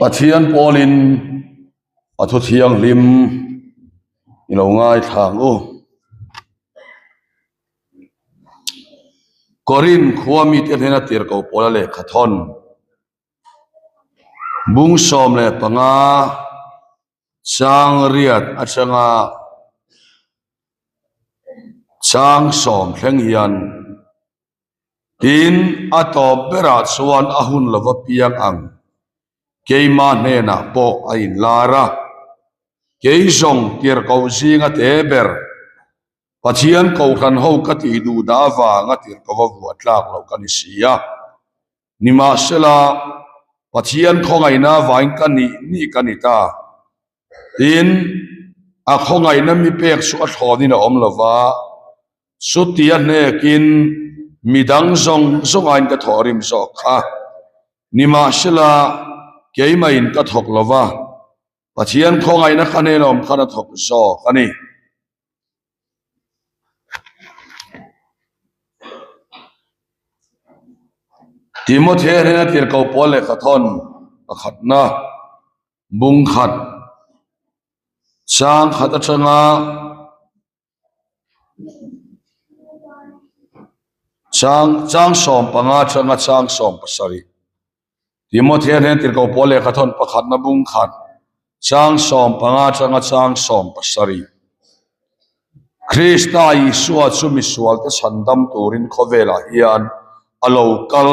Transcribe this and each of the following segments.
Pathian pawlin a thu thianghlim i lo ngaithla ang u. Korin khua mite hnena tirhkoh pawla lehkha thawn bung 15 chang riat atanga chang 10 thleng hian Tin, a tawp berah chuan a hun lova piang ang keimah hnenah pawh a inlar a, kei zawng tirhkoh zinga te ber Pathian kohhran ho ka tih duh dah avanga tirhkoh a vuah tlak loh ka ni si a. Nimahsela, Pathian khawngaihna avangin ka nih nih ka ni ta. Tin, a khawngaihna mi pek chu a thlawnin a awm lo va, chutia hnekin mi dang zawng zawngain ka thawhrim zawk kha. Nimahsela, keimahin ka thawk lo va, Pathian khawngaihna kha hnena awm khan a thawk zawk a ni. Timothea hnena tirhkoh pawl lehkha thawn pakhatna bung khat chang khat atanga Chang chang 15 atanga chang 17 Timothea hnen tirhkoh pawl lehkha thawn pakhatna bung khat chang 15 atanga chang 17 Krista Isua chu misualte chhandam turin khawvelah hian a lo kal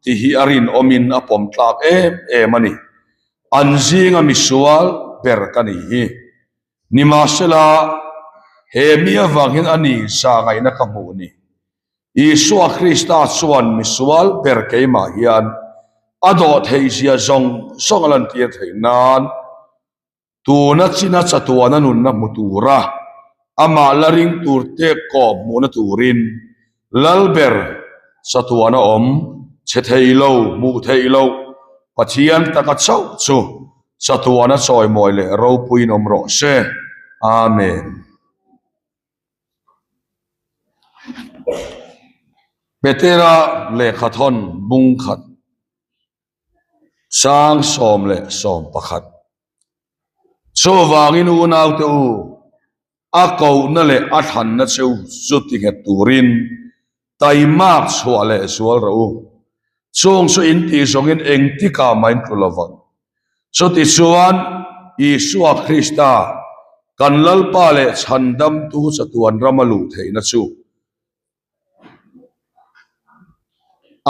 tih hi a rinawmin a pawm tlak em em a ni. An zinga misual ber ka ni hi. Nimahsela, he mi avang hian a ni za ngaihna ka hmuh ni. Isua Krista chuan misual ber keimah hian a dawh theihzia zawng zawng a lantir theih nan, tuna china chatuana nunna hmu tura amah la ring turte kawp hmuhna turin Lalber chatuana awm che thei lo, hmuh theih loh Pathian taka chauh chu chatuana chawimawi leh ropuiin awm rawh se. Amen. Petera lehkha thawn bung khat chang 10 leh 11. Chuvangin unaute u, a kohna leh a thlanna cheu chu ti nghet turin taimak chhuah leh zual rawh u. Chung chu in tih zawngin engtikah mah in tlu lo vang. Chutichuan, Isua Krista, kan Lalpa leh Chhandamtu chatuan rama luh theihna chu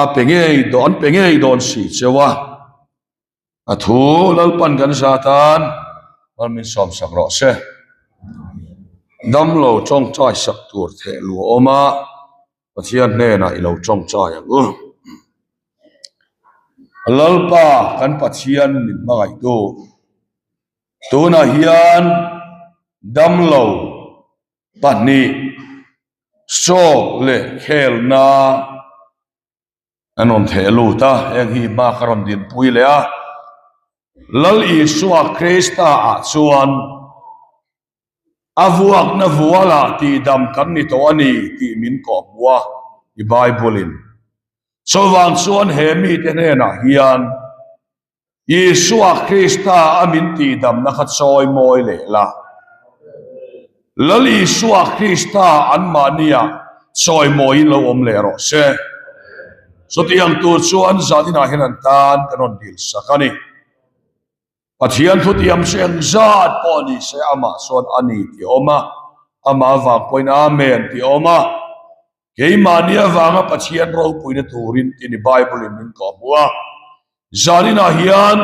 a pe ngei dawn, an pe ngei dawn si cheu a. A thu Lalpan kan za tan mal min sawm sak rawh se. Damlo tawngtai sak tur theh lu a awm a, Pathian hnenah i lo tawngtai ang u. Lalpa kan Pathian min hmangaihtu tunah hian damlo pahnih stroke leh khelna An rawn theh lut a, heng hi hma ka rawn dinpui leh a. Lal Isua Krista ah chuan a vuakna vualah tihdam kan ni tawh a ni tih min kawhhmuh a i Bible in. Chuvang chuan he mite hnenah hian Isua Krista a min tihdamna kha chawi mawi leh la. Lal Isua Krista anmahnia chawi mawiin lo awm leh rawh se. Chutiang tur chuan zaninah hian an tan kan rawn dil sak a ni. Pathian thutiam chu engzat pawh ni se amah chuan a ni tih a awm a, amah avang pawhin Amen tih a awm a. Keimahni avanga Pathian ropuina turin tih ni Bible in min kawhhmuh a. Zaninah hian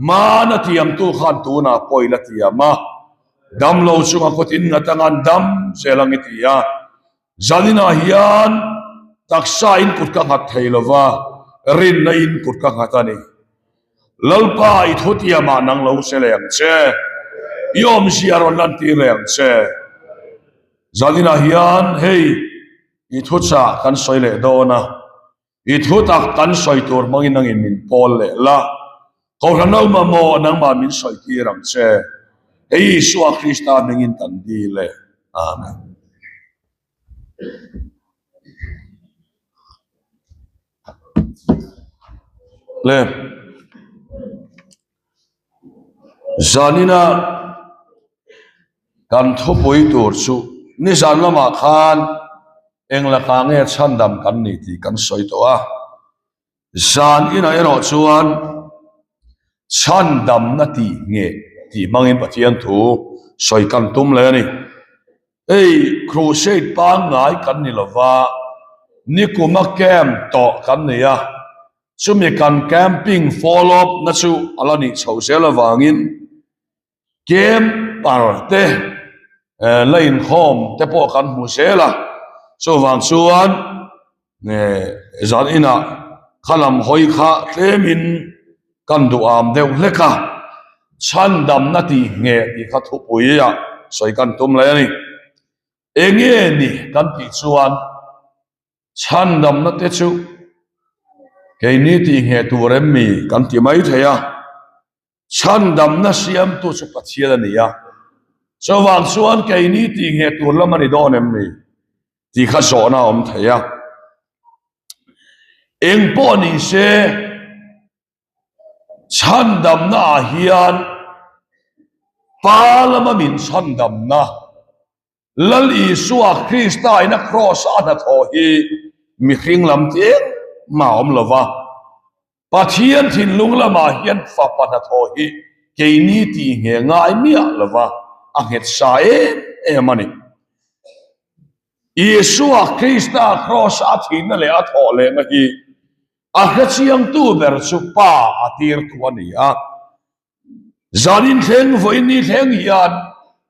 hmana tiamtu khan tunah pawh i la tiam a, damlo chunga kawtin ngat anga an dam zel ang i ti a. Zaninah hian taksa in kut ka nghat thei lova, rinna in kut ka nghat a ni. Lalpa i thutiamah nang lo se leh ang che, i awmzia rawn lantir leh ang che. Zaninah hian hei i thuchah kan sawi leh dawn a, i thu tak kan sawi tur hmangin nangin min pawl leh la, Kohhran lo mamawh nangmah min sawi tir ang che. Hei Isua Krista hmingin kan dil e. Amen. Le. Zanina kan thupui tur chu nizan lamah khan eng lakah nge chhandam kan ni tih kan sawi tawh a. Zan inah erawh chuan chhandamna tih nge tih hmangin Pathian thu sawi kan tum leh a ni. Hei crusade pangngai kan ni lova, nikuma camp tawh kan nei a, chumi kan camping follow up na chu a la nih chhoh zel avangin camper te la inkhawm te pawh kan hmu zel a, chuvang chuan zan inah kha lam hawi kha tlemin kan duham deuh hlek a, chhandamna tih ngheh tih kha thupui ah sawi kan tum leh a ni. Enge ni kan tih chuan chhandamna te chu keini tih ngheh tur em mi kan ti mai thei a. Chhandamna siamtu chu Pathian a ni a, chuvang chuan keini tih ngheh tur lam a ni dawn em ni tih kha zawhna a awm thei a. Eng pawh ni se chhandamna ah hian Pa lama min chhandamna Lal Isua Krista in a kraws a hnathawh hi mihring lam ti engmah a awm lo va, Pathian thinlung lamah hian fapa hnathawh hi keini tih nge ngai miah lo va, a nghet sa em em a ni. Isua Krista kraws a thihna leh a thawh lehna hi a hrechiangtu ber chu Pa a tirtu a ni a. Zanin thleng vawiin ni thleng hian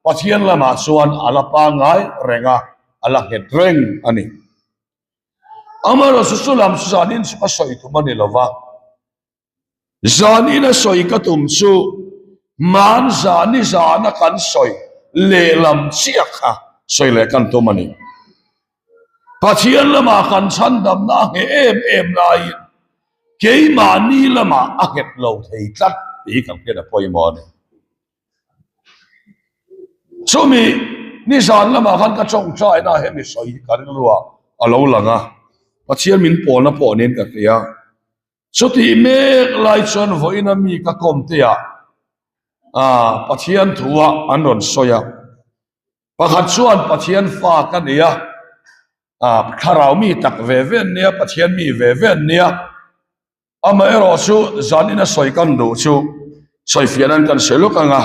Pathian lamah chuan a la pangngai reng a, a la nghet reng a ni. Amaherawhchu chu lam chu zanin chu ka sawi tum a ni lo va, zanin a sawi ka tum chu hman zani zana kan sawi lehlam chiah kha sawi leh kan tum a ni. Pathian lamah kan chhandamna a ngheh em em laiin keimahni lamah a nghet lo thei tlat tih hi kan hriat a pawimawh a ni. Chumi nizan lamah khan ka tawngtaina hemi sawi hi ka rilruah a lo lang a, Pathian min pawlna pawh niin ka hria. Chutih mek lai chuan vawiina mi ka kawmteah Pathian thua an rawn sawi a. Pakhat chuan Pathian fa ka ni a, ah thlarau mi tak ve ve an nia, Pathian mi ve ve an nia. Amaherawh chu zanin a sawi kan duh chu sawifiah nan kan sawi lawk ang a,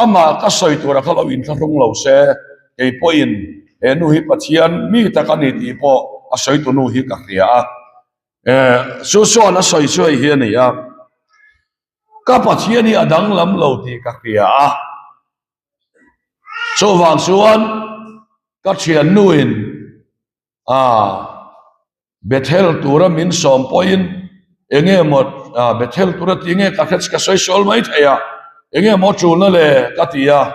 amah ka sawi tura kha lo inthlahrung lo se, kei pawhin he nu hi Pathian mi tak a ni tih pawh a sawi tu nu hi ka hria a. Eh chu chuan a sawi chu hei hi a ni a, ka Pathian hi a danglam lo tih ka hria a. Chuvang chuan ka thiannuin a Bethel tura min sawm pawhin enge maw Bethel tura tih nge ka hre ka sawi sual mai thei a, enge maw tulna le ka ti a,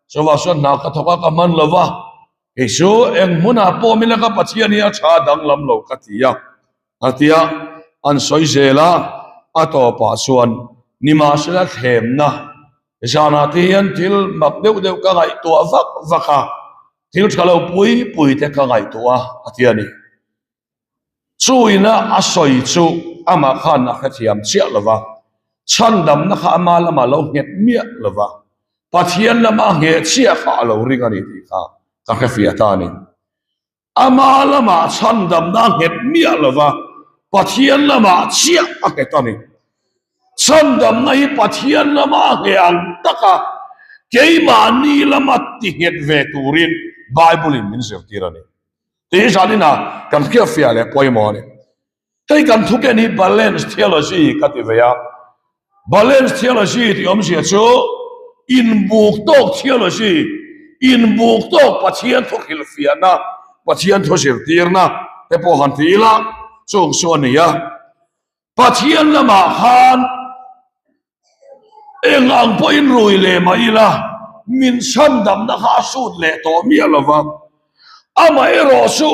chuvang chuan hna ka thawk a ka hman lo va, kei chu eng hmunah pawh min la ka Pathian hi a tha danglam lo ka ti a, a tia an sawi zel a, a tawpah chuan nimahsela thlemna Zanah te hian thil mak deuh deuh ka ngaihtuah vak vak a, thil tha lo pui pui te ka ngaihtuah a, a ti a ni. Chu ina a sawi chu amah khan a hrethiam chiah lo va, chhandamna kha ama lamah lo nghet miah lo va, Pathian lama a ngheh chiah kha a lo ring a ni tih kha ka hrefiah ta a ni. Ama lamah chhandamna a nghet miah lo va, Pathian lamah chiah a nghet a ni. Chhandamna hi Pathian lama a ngheh ang taka keimahni lama ti nghet ve turin Bible-in min zirtir a ni. Tih hi zanin ah kan hriatfiah leh pawimawh a ni. Hei kan thuken hi balance theology ka ti ve a, balance theology tih awmzia chu inbuk tawk theology, inbuk tawk Pathian thu hrilhfiahna, Pathian thu zirtirna te pawh han ti ila chung chu a ni a. Pathian lamah khan Eng ang pawhin rui leh mah ila, min chhandamna kha a sut leh tawh miah lo va. Amaherawh chu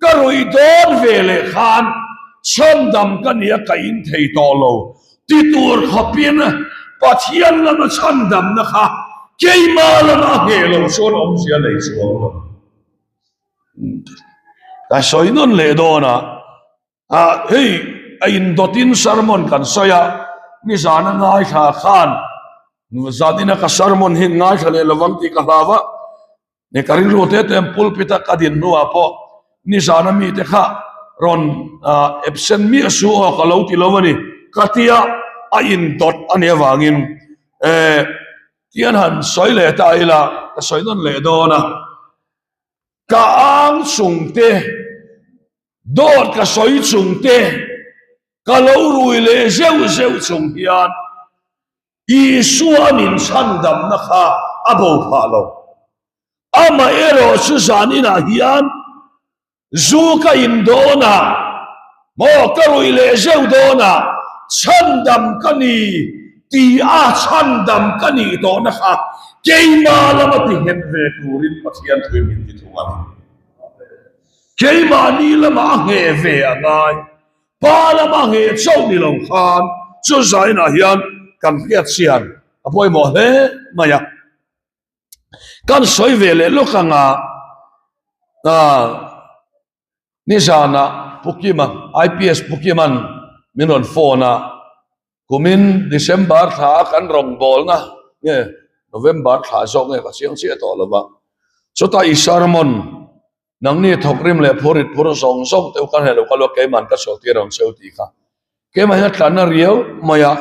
ka rui dawn ve leh khan chhandam ka nia ka in thei tawh lo ti tur khawpin Pathian lama chhandamna kha keimah lama a ngheh loh chuan awmzia nei chuang lo. Ka sawi nawn leh dawn a. Ah hei a indawtin sermon kan sawi a, nizan a ngaithla khan Zanina ka sermon hi ngaithla leh lovang tih ka hlau a, ni ka rilru te te pulpit a ka din hnuah pawh nizana mite kha rawn absent miah su aw ka lo ti lo a ni ka tia a indawt a nih avangin eh tian han sawi leh ta ila ka sawi nawn leh dawn a ka ang chung te dawt ka sawi chung te ka lo rui leh zeuh zeuh chung hian Isua min chhandamna kha a bo phah lo. Amaherawh chu zan inah hian zu ka in dawn a, maw ka rui leh zeuh dawn a, chhandam ka ni ti a chhandam ka nih tawhna kha keimah lama ti nghet ve turin Pathian thu min ti thung a ni. Keimahni lamah a ngheh ve a ngai. Pa lama ngheh chauh ni lo khan chu zainah hian kan hriat chian a pawimawh hle mai a. Kan sawi ve leh lawk anga nizanah Pu Kima, IPS Pu Kima'n min rawn phone a, kumin December thla a kan rawngbawlna nge November thla zawk nge ka chiang chiah tawh lo va, chutah i sermon Nangni thawkrim leh phurit phur zawng zawng te u ka hneh lo ka luak keiman ka chhuak tir ang cheu tih kha keimah hian a tlanna riau mai a,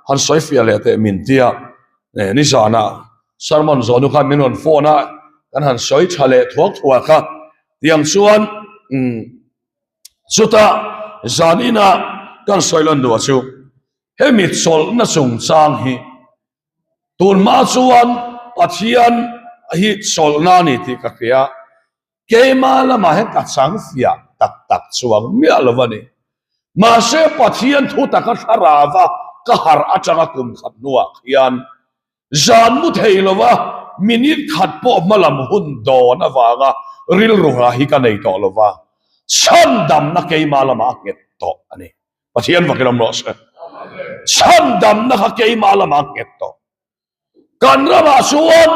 han sawi fiah leh teh min tia eh nizanah sermon zawh nu khan min rawn phone a, kan han sawi tha leh thuak thuak a, tiang chuan umm chutah zan inah kan sawi lan duah chu hemi chawlhna chungchang hi Tun hma chuan Pathian hi chawlhna a ni tih ka hria. Keimah lamah hian ka chang fiah tak tak chuang miah lo a ni. Mahse Pathian thu taka thlarava ka harh atanga kum khat hnuah khian zan mu thei lova minute khat pawh hmalam hun dawn avanga rilru hla hi ka nei tawh lova, chhandamna keimah lamah a nghet tawh a ni. Pathian vakin awm rawh se. Chhandamna kha keimah lamah a nghet tawh. Kan ramah chuan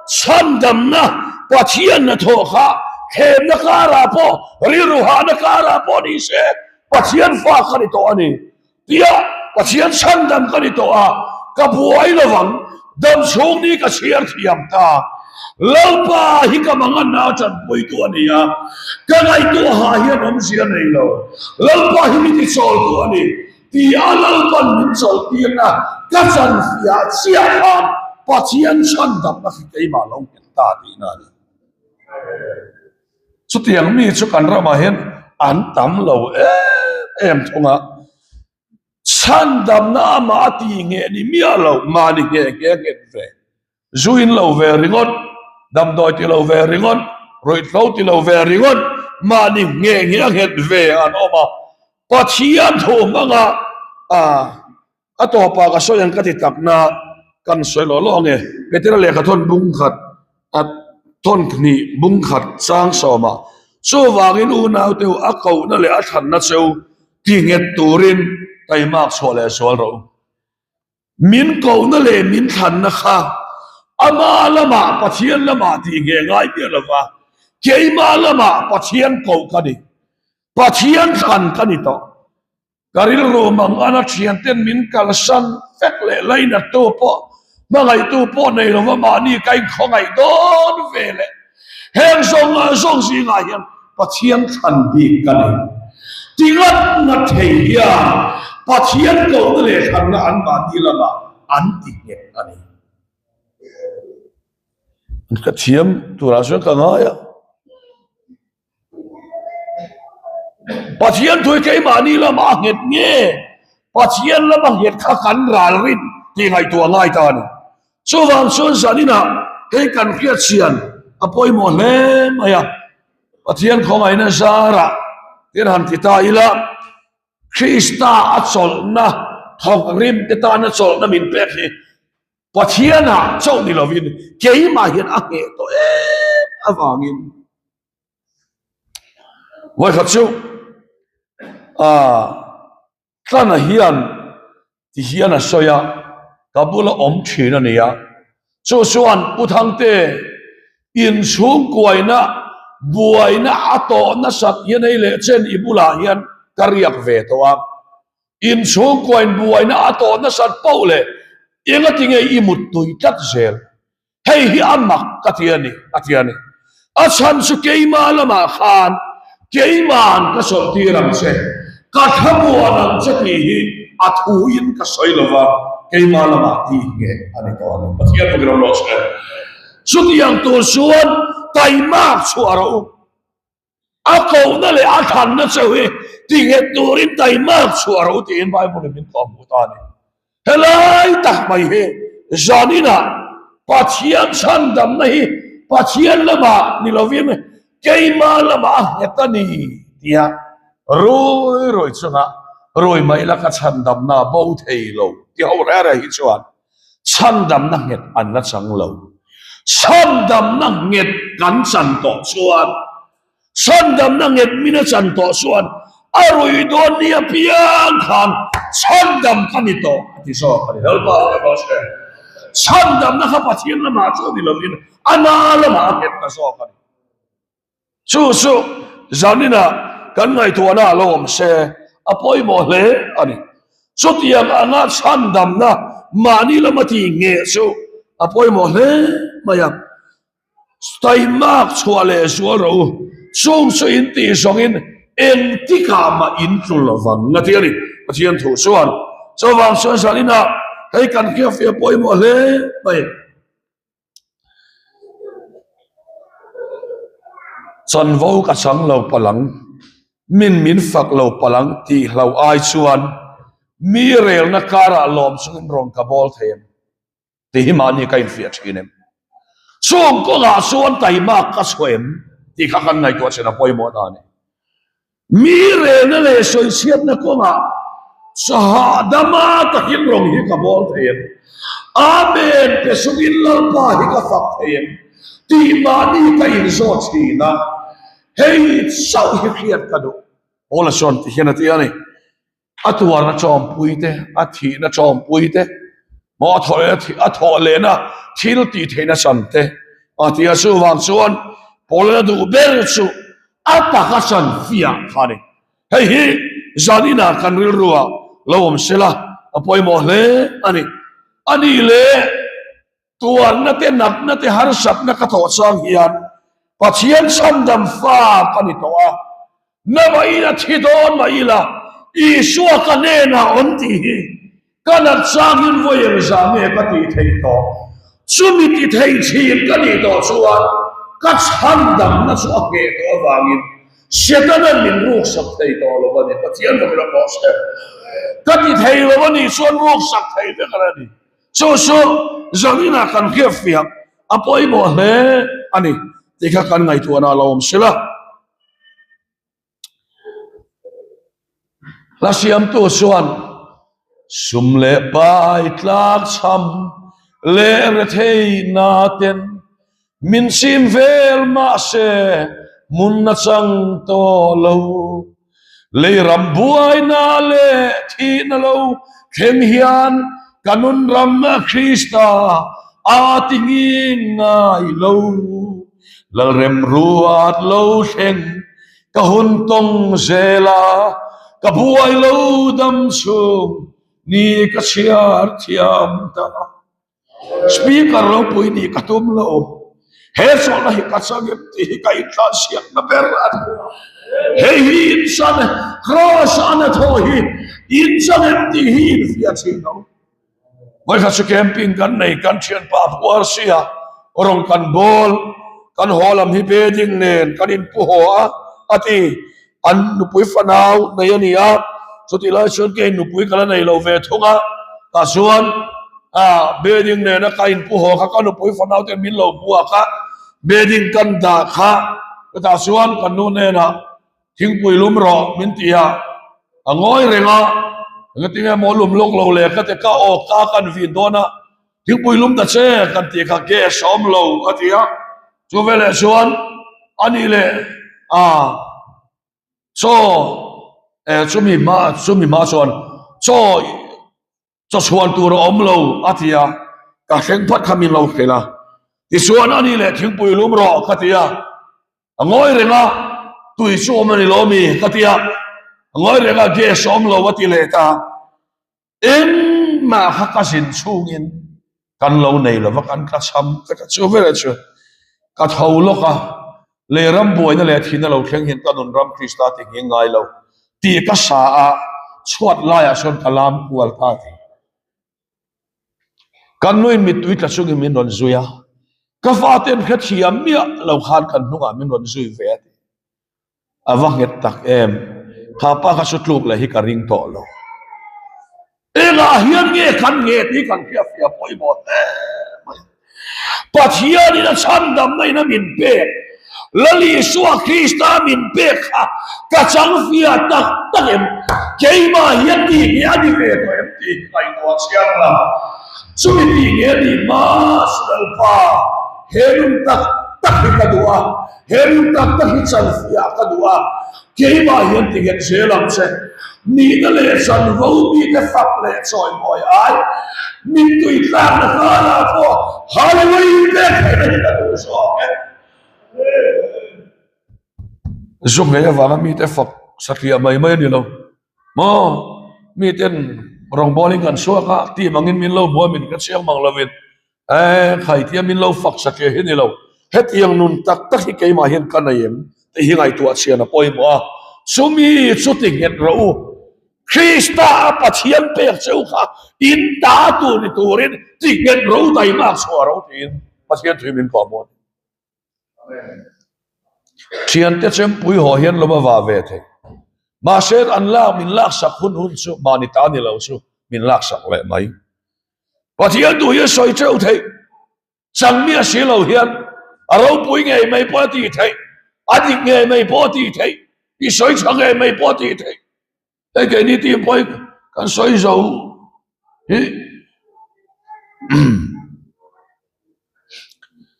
chhandamna Pathian hnathawh kha thlemna karah pawh, rilru hahna karah pawh ni se Pathian fa ka ni tawh a ni. Tia Pathian chhandam ka ni tawh a, ka buai lovang, dam chhung ni ka chhiar thiam ta. Lalpa hi ka manganna a tanpuitu a ni a, ka ngaihtuaha hian awmzia nei lo. Lalpa hi min tichawltu a ni ti a Lalpan min chawlhtirna ka chanfiah chiah khan Pathian chhandamna khi keimah lo nghet ta tihna a ni. Chutiang mi chu kan ramah hian an tam lo em em thung a. Chhandamna amah a ti ngheh ni miah lo, mahni ngheh ngheh nghet ve. Zu in lo ve ringawt, damdawi ti lo ve ringawt, ruihhlo ti lo ve ringawt, mahni ngheh ngheh a nghet ve an awm a. Pathian thu hmanga a tawpah ka sawi ang ka ti takna kan sawi lawh lawh ange. Petera lehkha thawn bung khat a thawn hnih bung khat chang sawmah chuvangin unaute u a kohna leh a thlanna cheu ti nghet turin taimak chhuah leh sual rawh u. Min kohna leh min thlanna kha ama lamah Pathian lamah tih ngheh ngai miah lova, keimah lamah Pathian koh ka ni, Pathian thlan ka ni tawh. Ka rilru mangana thianten min kalsan vek leh lainattu pawh hmangaihtu pawh nei lova mahni ka inkhawngaih dawn ve leh heng zawng zawng zingah hian Pathian thlan bik ka ni. Ti ngat ngat thei hian Pathian kohna leh thlanna an mahni lamah an ti nghet a ni. Ka thiam turah chuan ka ngai a. Pathian thui keimahni lama a nghet nge Pathian lama nghet kha kan ral rin tih ngaihtuah ngai ta a ni. Chuvang chuan zaninah hei kan hriat chian a pawimawh hle mai a. Pathian khawngaihna zarah tin han ti ta ila, Krista a chawlhna thawk rim te tana chawlhna min pek hi Pathianah chauh ni lovin keimah hian a ngheh tawh em avangin Vawikhat chu ah Tlana hian ti hian a sawi a, ka bula awm thin a ni a, chu chuan Pu Thangte inchhungkuaina buaina a tawh nasat hian hei leh chen i bulah hian ka riak ve tawh a, inchhungkuain buaina a tawh nasat poh leh. Engatinge i muttui tlat zel? Hei hi a mak ka ti a ni, a ti a ni. A chhan chu keimah lamah khan keima'n ka chawlhtir ang che, ka thlamuan ang che tih hi a thuin ka sawi lo va, keimah lamah tih ngheh a ni tawh a ni. Pathian pawhin ram rawh se. Chutiang tur chuan taimak chhuah rawh u. A kohna leh a thlanna cheu hi tinghet turin taimak chhuah rawh u tiin Bible in min tuam hmu ta a ni. Helai tak mai hi zaninah Pathian chhandamna hi Pathian lamah ni lovin keimah lamah a nghet a ni tia rui rui chunga rui mai la ka chhandamna bo thei lo ti ho reh reh hi chuan Chhandamna nghet an la chang lo. Chhandamna nghet kan chan tawh chuan, chhandamna nghet min a chan tawh chuan a rui dawn ni apiang khan chhandam ka ni tawh a ti zawk a ni. Lalpa a rawh se. Chhandamna kha Pathian lamah chu ni lovin a na lamah a nghet ta zawk a ni. Chu chu zaninah kan ngaihtuahna a lo awm se a pawimawh hle a ni. Chutiang anga chhandamna mahni lama tih ngheh chu a pawimawh hle mai a. Taimak chhuah leh zual rawh u, chung chu in tih zawngin engtikah mah in tlu lovang a ti a ni Pathian thu chuan. Chuvang chuan zaninah hei kan hriatfiah pawimawh hle mai. Chanvo ka chang lo palang, min min fak lo palang tih hlo ai chuan mi relna karah lawm chungin rawn ka bawl thei em tih hi mahni ka infiah thin em? Chung kawngah chuan taimak ka chhuah em tih kha kan ngaihtuah chin a pawimawh ta a ni. Mi relna leh sawichhiatna kawngah chahahdama takin rawng hi ka bawl thei em? Amen pe sungin Lalpa hi ka fak thei em? Tih mahni ka inzawt thin a, hei chauh hi hriat ka duh. Paula chuan ti hian a ti a ni. A tuarna chawmpui te, a thihna chawmpui te, maw a thawh lehna a thawh lehna thil tih theihna chan te a ti a. Chuvang chuan Paulana duh ber chu a taka chan fiah kha a ni. Hei hi zan inah kan rilruah lo awm sela a pawimawh hle a ni. A nih leh Tuarna te, natna te, harsatna ka thawh chang hian Pathian chhandam fa ka ni tawh a, na mah ila thi dawn mah ila Isua ka hnenah awm tih hi ka nat changin vawi engzah nge ka tih theih tawh? Chumi ti thei thin ka nih tawh chuan ka chhandamna chu a ngheh tawh avangin Setana'n min ruksak thei tawh lo a ni. Pathian rawh ila pawh se ka ti thei lo a nih chuan ruksak thei vek a ni. Chu chu zaninah kan hriatfiah a pawimawh hle a ni tih kha kan ngaihtuahna a lo awm sil a. Hla siamtu chuan sum leh pai tlak chham leh retheihna ten min chim vel mahse hmun a chang tawh lo. Lei ram buaina leh thihna lo thleng hian ka nun ram Krista a ti nging ngai lo. Lalrem ruat lo thleng ka hun tawng zel a, ka buai lo dam chhung ni ka chhiar thiam ta. Speaker ropui nih ka tum lo. He zawhna hi ka chang em tih hi ka intlansiakna ber a ni. Hei hi inchan Kraws a na thaw hi inchang em tih hi infiah thin lo. Vawikhat chu camping kan nei kan thianpa phuar sia rawng kan bawl kan haw lam hi bedding nen kan inpu haw a a ti. An nupui fanau nei a ni a, chutih lai chuan kei nupui ka la nei lo ve thung a, tah chuan ah bedding nena ka inpu haw kha ka nupui fanau te min lo buak a, bedding kan dah kha chutah chuan ka nu hnenah thingpui lum rawh min ti a, a ngawi reng a, engatinge maw lum lawk lo le ka ti ka aw ka kan vin dawn a, Thingpui lum ta che kan tih kha gas a awm lo a ti a, chu veleh chuan a nih leh a chaw eh chumi hma chumi hma chuan chaw chaw chhuan tur a awm lo a ti a, ka thleng phat kha min lo hrilh a, tichuan a nih leh thingpui lum rawh ka ti a, a ngawi reng a, tui chu awm a ni lo mi ka ti a, a ngawi reng a gas a awm lo a ti leh ta. Engmah. Engmah kha ka zin chhungin kan lo nei lova kan tla cham vek a, chu veleh chu ka tho lawk a, lei ram buaina leh thihna lo thleng hian ka nun ram Krista ti nghing ngai lo tih ka sa a, chhuat laiah sawn ka lam kual ta ti. Kan nuin mittui tla chungin min rawn zui a, ka fate an hrethiam miah lo khan kan hnungah min rawn zui ve a ti. A va nghet tak em? Kha pa kha chu tluk leh hi ka ring tawh lo. Engah hian nge kan nge tih kan hriatfiah pawimawh hle mai. Pathianin a chhandamna in a min pek, Lal Isua Krista min pek kha ka changfiah tak tak em? Keimah hian tih nge a ni ve tawh em tih hi ngaihtuah chiang la. Chumi tih nge a nih hma Lalpa, he nun tak tak hi ka duh a. He ring tak tak hi chanfiah ka duh a, keimah hian ti nghet zel ang che. Nihna leh chanvo mite fak leh chawimawi ai, mittui tlakna karah pawh Hallelujah pek theihna hi ka duh zawk e. Zu ngei avanga mite fak satliah mai mai a ni lo maw? Miten rawngbawlin kan chhuak a, team angin min lo hmu a, min hrechiang mang lovin Eh, khaitia min lo fak sak e hi ni lo. Hetiang nun tak tak hi keimah hian ka nei em? Tih hi ngaihtuah chhian a pawimawh a. Chumi chu ti nghet rawh u. Krista a Pathian pek cheu kha in ta tur ni turin ti nghet rawh u taimak chhuah rawh u tiin Pathian thu hi min pawh maw? Thiante chempui haw hian lawm a vah ve thei. Mahse an lak min laksak hun hun chu mahni ta ni lo chu min laksak leh mai. Pathian duh hi a sawi teuh theih. Chang miah si lo hian a ropui ngei mai pawh a tih theih, a dik ngei mai pawh a tih theih, i sawi tha ngei mai pawh a tih theih. Hei keini tih pawh kan sawi zo hi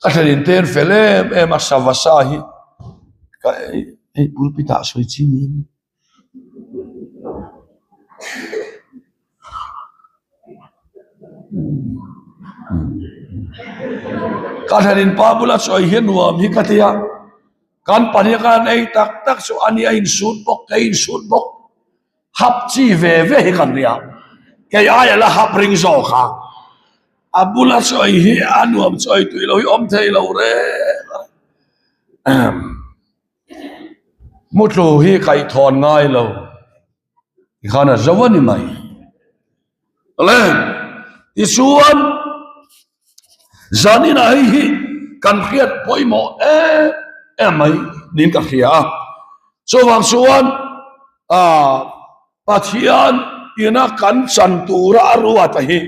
ka thlenin te an fel em em a sava sa hi ka hei pulpit ah sawi chi niin ka thlenin pa bula sawi hi nuam hi ka ti a. Kan pahnih khan ei tak tak chu a ni a insut bawk, kei insut bawk. Hap chi ve ve hi kan nia. Kei aia la hap ring zawk a. A bula chawi hi a nuam chawi tui lo hi awm thei lo reng a. Mutlu hi kaihthawhn ngai lo. Tikhan a zo a ni mai. Awle, tichuan zaninah hei hi kan hriat pawimawh em em mai niin ka hria a. Chuvang chuan ah Pathian ina kan chan tura a ruata hi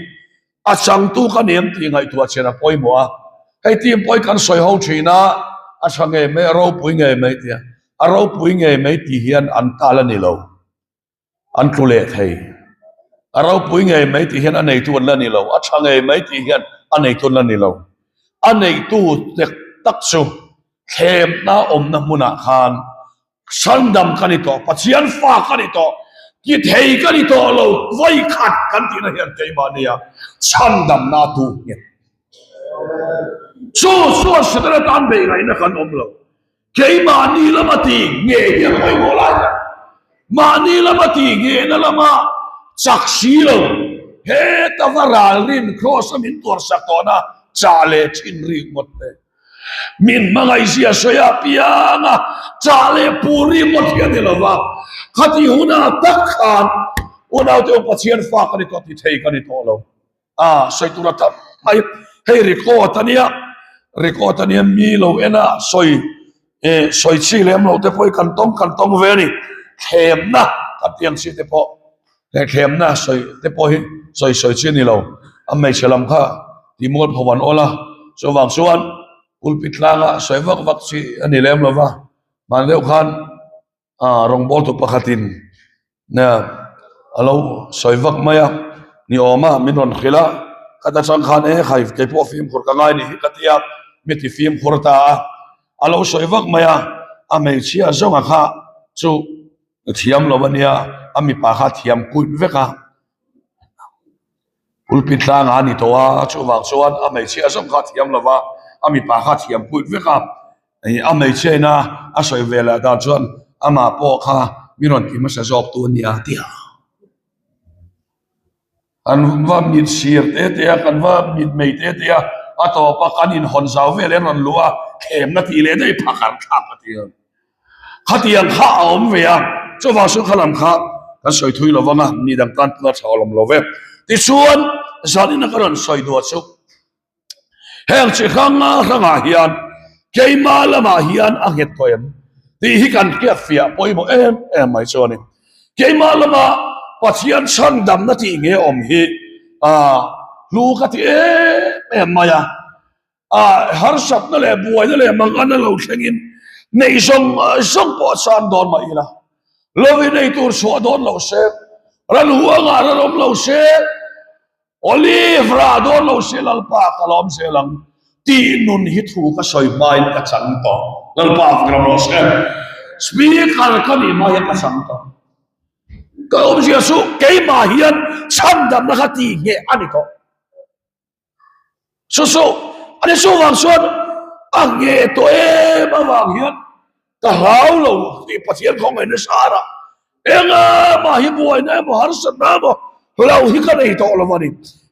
a changtu ka ni em tih ngaihtuah chian a pawimawh a. Hei team pawh hi kan sawi ho thin a, a tha ngei mai, a ropui ngei mai tia. A ropui ngei mai tih hian an tal a ni lo. An tlu leh thei. A ropui ngei mai tih hian a neitu an la ni lo. A tha ngei mai tih hian a neitu an la ni lo. A neitu tek tak chu thlemna awmna hmunah khan Sandam ka ni tawh, Pathian fa ka ni tawh, ti thei ka ni tawh lo, vawi khat kan tihna hian keimahnia chhandamna a tu nghet. Chu chuan Setana tan beih ngaihna kan awm lo. Keimahni lama ti nge hi a pawimawh lai tak. Mahni lama ti ngehna lama chak si lo, heta va ralrin Kraws-a min tuarsak tawhna chah leh thin rik ngawt te. Min hmangaihzia sawi a piang a, chah leh pur rik ngawt hi a ni lo va. Khati hunah tak khan unaute u Pathian fa ka ni tawh ti thei ka ni tawh lo. A sawi tur a tam mai. Hei record a nia, record a nia mi lo en a sawi eh sawi chi lem lo te pawh hi kan tawng kan tawng ve a ni. Thlemna kan tih ang chi te pawh he thlemna sawi te pawh hi sawi sawi chi a ni lo. A hmeichhe lam kha tih mual pho an awl a, chuvang chuan pulpit tlanga sawi vak vak chi a ni lem lo va, hman deuh khan Ah rawngbawltu pakhatin a lo sawi vak mai a, ni awm a min rawn hrilh a, ka ta chang khan e khai kei pawh fimkhur ka ngai ni hi ka ti a, mi ti fimkhur ta a, a lo sawi vak mai a, a hmeichhia zawnga kha chu thiam lo a nia, a mipa kha thiam kuit vek a, Pulpit tlangah a ni tawh a, chuvang chuan a hmeichhia zawng kha a thiam lo va, a mipa kha a thiam put vek a, a hmeichhia ina a sawi ve leh dan chuan amah pawh kha mi rawn ti hmasa zawk tu a nia ti a. Kan va mit sir te te a, kan va mit mei te te a, a tawp a kan inhawn zau vel hian rawn luh a, thlemna tih leh daih phakar thlak a ti a. Khatiang kha a awm ve a, chuvang chu kha lam kha kan sawi thui lo vang a, mi dang tan tuna tha awlawm lo ve. Tichuan, zanina ka rawn sawi duah chu Heng chi hrang hrangah hian keimah lamah hian a nghet tawh em tih hi kan hriat fiah pawimawh em em mai chu a ni. Keimah lama Pathian chhandamna tih nge awm hi hlu ka ti em em mai a, harsatna leh buaina leh manganna lo thlengin neih zawng zawng pawh a chan dawn mah ila, lovin ei tur chhuah dawn lo se, ran huangah ran awm lo se, Olive rah dawn lo se Lalpa ka lawm zel ang tih nun hi thu ka sawi hmain ka chang tawh. Lalpa ka ram rawh se. Speaker ka nih hma hian ka chang tawh. Ka awmzia chu keimah hian chhandamna kha tih ngheh a ni tawh. Chu chu a ni chuvang chuan a ngheh tawh em avang hian ka hlau lo tih Pathian khawngaih nasa a Enga mah hi buaina emaw harsatna emaw hlo hi ka nei tawh lo a ni.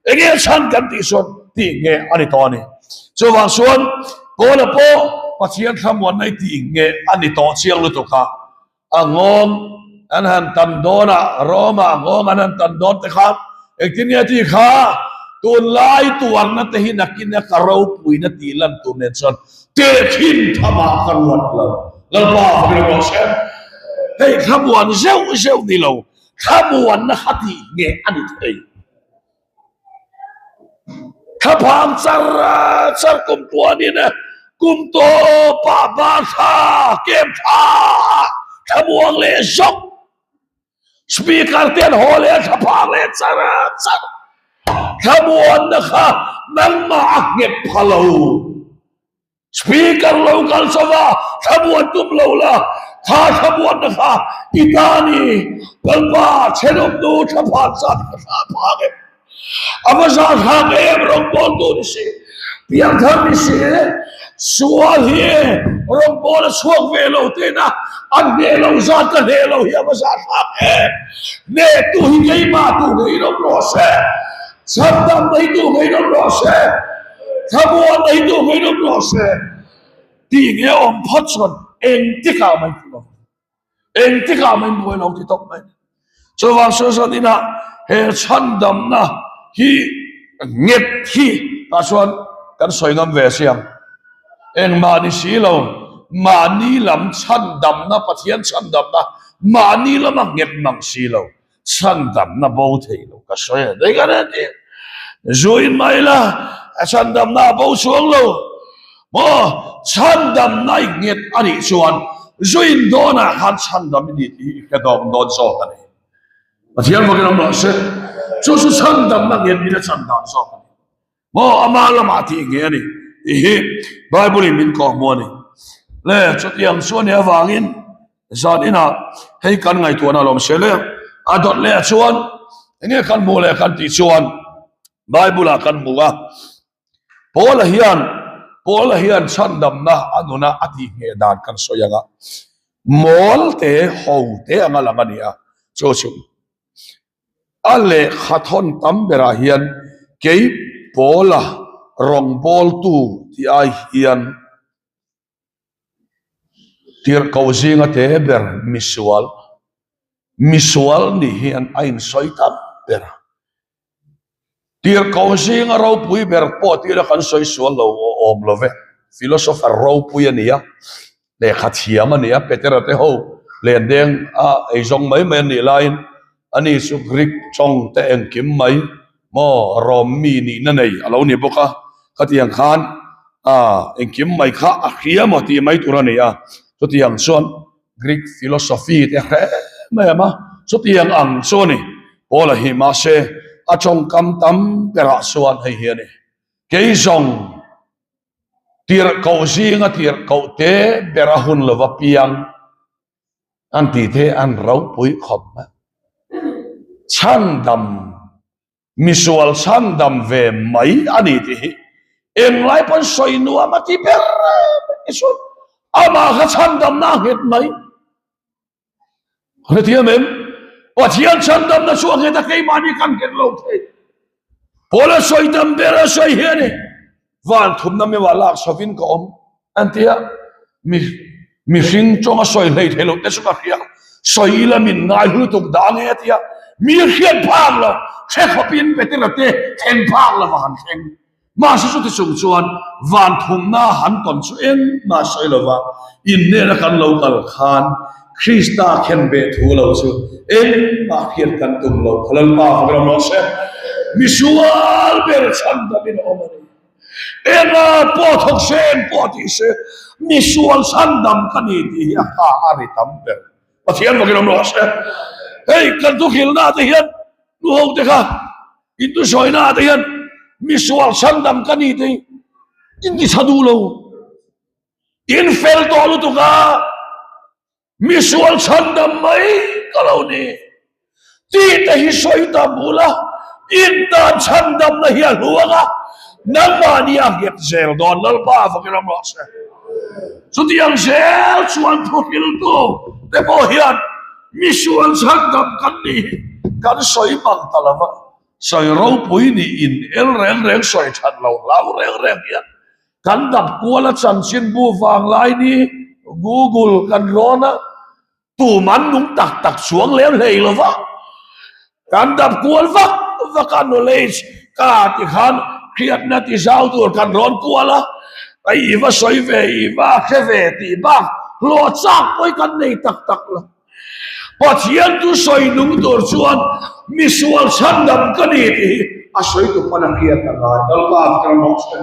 Enge chhan kan tih chuan tih nge a ni tawh a ni. Chuvang chuan Paula pawh Pathian thlamuanna i tih nge a ni tawh chiang lutuk a. A nghawng an han tan dawn a, Roma nghawng an han tan dawn te khan engtin nge tih kha tunlai tuarna te hi nakin a ka ropuina tih lan tur nen chuan Tehkhin thamah ka ruat lo. Lalpa fak rawh se. Hei thlamuan zeuh zeuh ni lo, thlamuanna kha tih nge a ni thei. Thlaphang char char kum puanin kum tawpah bar thla kem thla thlamuang leh zawk. Speaker te an haw leh a thlaphang leh char char. Thlamuanna kha nangmah a nghet pha lo. Speaker lo kal chauh a, thlamuan tum lo la, kha thlamuanna kha i ta ni. Lalpa thenawmnu thlaphan zat ka thla phak em. A va zah thlak em rawngbawltu ni si, piangthar ni si, sual hi rawngbawla chhuak ve lo tena an hneh lo zat ka hneh lo hi a va zah thlak em. Hnehtu hi keimah tu ngei lawm rawh se, chhandam mai tu ngei lawm rawh se, thlamuan mai tu ngei lawm rawh se tih nge awm phawt chuan engtikah mai ti lo. Engtikah mai buai lo ti tawp mai. Chuvang sawi chuan inah he chhandamna hi nghet hi tah chuan kan sawi ngam ve si ang. Engmah ni si lo, mahni lam chhandamna, Pathian chhandamna mahni lama nghet mang si lo, chhandamna bo thei lo ka sawi a ni ka ti. Zuin mai la, a chhandamna a bo chuang lo. Maw chhandamna i nghet a nih chuan zuin dawnah khan chhandam i ni tih hi i hre dawng dawn zawk a ni. Pathian bawkin awm rawh se. Chu chu chhandamna nghet min a chhan dan zawk a ni. Maw ama lamah tih nge a ni tih hi Bible in min kawh hmu a ni. Le chutiang chu a nih avangin zan inah hei kan ngaihtuahna a lawm se le. A dawt leh chuan enge kan hmuh leh kan tih chuan Bible ah kan hmu a. Paula hian Paula hian chhandamna a nuna a tihngheh dan kan sawi ang a, mawl te ho te anga lang a ni a, chu chu a lehkha thawn tam berah hian kei Paula rawngbawltu tih ai hian Tirhkoh zinga te ber misual, misual nih hian a insawi tam ber a. Tirhkoh zinga ropui ber pawh tila kan sawi sual lo awm lo ve. Philosopher ropui a ni a, lehkha thiam a ni a, Petera te ho lendeng a eizawng mai mai a nih laiin ani chu Greek tawng te engkim mai maw Rom mi nihna nei a lo ni bawk a, khatiang khan ah engkim mai kha a hria maw tih mai tur a ni a, chutiang chuan Greek philosophy te hre mai em a, chutiang ang chu a ni Paula hi mahse a tawngkam tam berah chuan hei hi a ni kei zawng tirhkoh zinga tirhkoh te bera hun lova piang an tih te an ropui khawp mai chhandam Misual chhandam ve mai a ni tih hi englai pawn sawi nuam a ti ber mai chu amah kha chhandamna a nghet mai. Hrethiam em? Pathian chhandamna chu a nghet a keimahni kan nghet lo thei. Paula sawi tam ber a sawi hi a ni. Van thumna meuh ah lak chhovin ka awm an ti a. Mi mihring tawng a sawi hlei thei loh te chu ka hria. Sawi ila min ngai lutuk dah nge a ti a. Mi hriat phak lo, hre khawpin Petera te thleng phak lo va han thleng. Mahse chuti chung chuan van thumna han tawn chu engmah sawi lova innena kan lo kal khan Krista khenbeh thu lo chu engmah hriat kan tum lo kha Lalpa fak ram rawh se. Misual ber chhandamin a awm a ni. Enga pawh thawk se eng pawh tih se misual chhandam ka ni tih hi a kha a ri tam ber. Pathian fakin awm rawh se. Hei kan thuhrilna te hian nuho te kha Intusawi-na te hian misual chhandam ka ni te hi in ti tha duh lo. In fel tawh lutuk a, misual chhandam mai ka lo ni. Tih te hi sawi ta bul a, in tan chhandamna hi a hlu ang a, nangmahni a nghet zel dawn Lalpa fakin ram rawh se. Chutiang zel chuan thuhriltu te pawh hian Misual chhandam kan nih hi kan sawi mang ta lo va, sawi ropui nih in el reng reng sawi that lo hlau reng reng hian kan dap kual a chanchinbu vanglai ni Google kan rawn a, tum an nung tak tak chuang lem hlei lo va, kan dap kual vak vak a knowledge ka ti khan hriatna ti zau tur kan rawn kual a, ai i va sawi ve i va hre ve tih bak hlawh chak pawh kan nei tak tak lo. Pathian chu sawi nung tur chuan misual chhandam ka ni tih hi a sawi tu pawn a hriat a ngai. Lalpa ka rawh se.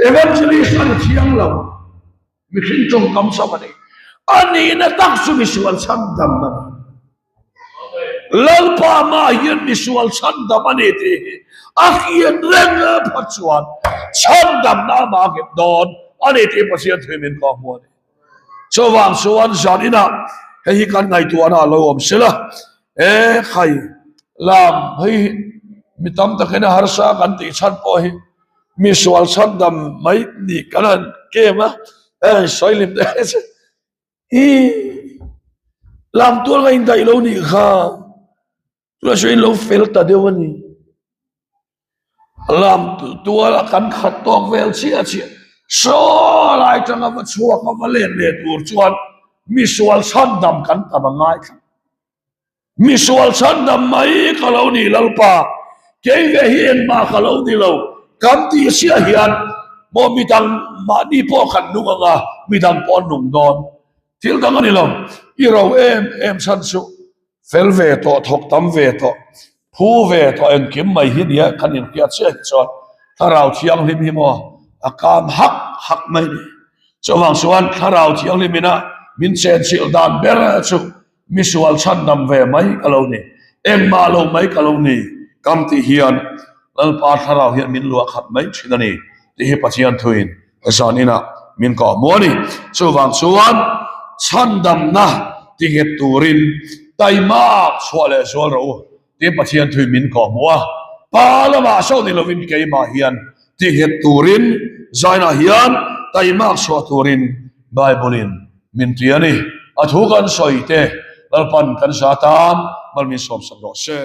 Evangelist a ni thiang lo. Mihring tawngkam chauh a ni. A nihna tak chu misual chhandam a ni. Lalpa mah hian misual chhandam a ni tih hi a hriat reng phawt chuan chhandamna amah a nghet dawn a ni tih Pathian thu min kawh hmu a ni. Chuvang chuan zan inah hei hi kan ngaihtuahna a lo awm sela, e khai lam hei mi tam takin a harsa kan tih chhan pawh hi Misual chhandam mai nih kan han kem a, hei sawi lim te chu hi lam tual nga indaih lo nih kha tunah chuan in lo fel ta deuh a ni. Lam tual a kan khat tawk vel chiah chiah saw lai tanga va chhuak a va let leh tur chuan misual chhandam kan tam a ngai tlat. Misual chhandam mai ka lo ni Lalpa, kei ve hi engmah ka lo ni lo, kan tih chiah hian maw midang mahni pawh kan nung ang a, midang pawh an nung dawn. Thil dang a ni lo, i ro em em chhan chu fel ve tawh, thawk tam ve tawh, phu ve tawh engkim mai hi nia kan inhriat chiah hi chuan Thlarau Thianghlim hi maw a kam hak hak mai ni. Chuvang chuan Thlarau Thianghlim ina min chenchilh dan ber chu Misual chhandam ve mai ka lo ni, engmah lo mai ka lo ni, kam tih hian Lalpa Thlarau hian min luah khat mai thin a ni tih hi Pathian thuin zan inah min kawh hmu a ni. Chuvang chuan chhandamna ti nghet turin taimak chhuah leh zual rawh u tih Pathian thuin min kawh hmu a, Pa lamah sawn ni lovin keimah hian ti nghet turin zainah hian taimak chhuah turin Bible-in Min ti a ni. A thu kan sawi te Lalpan kan za tan mal min sawmsak rawh se.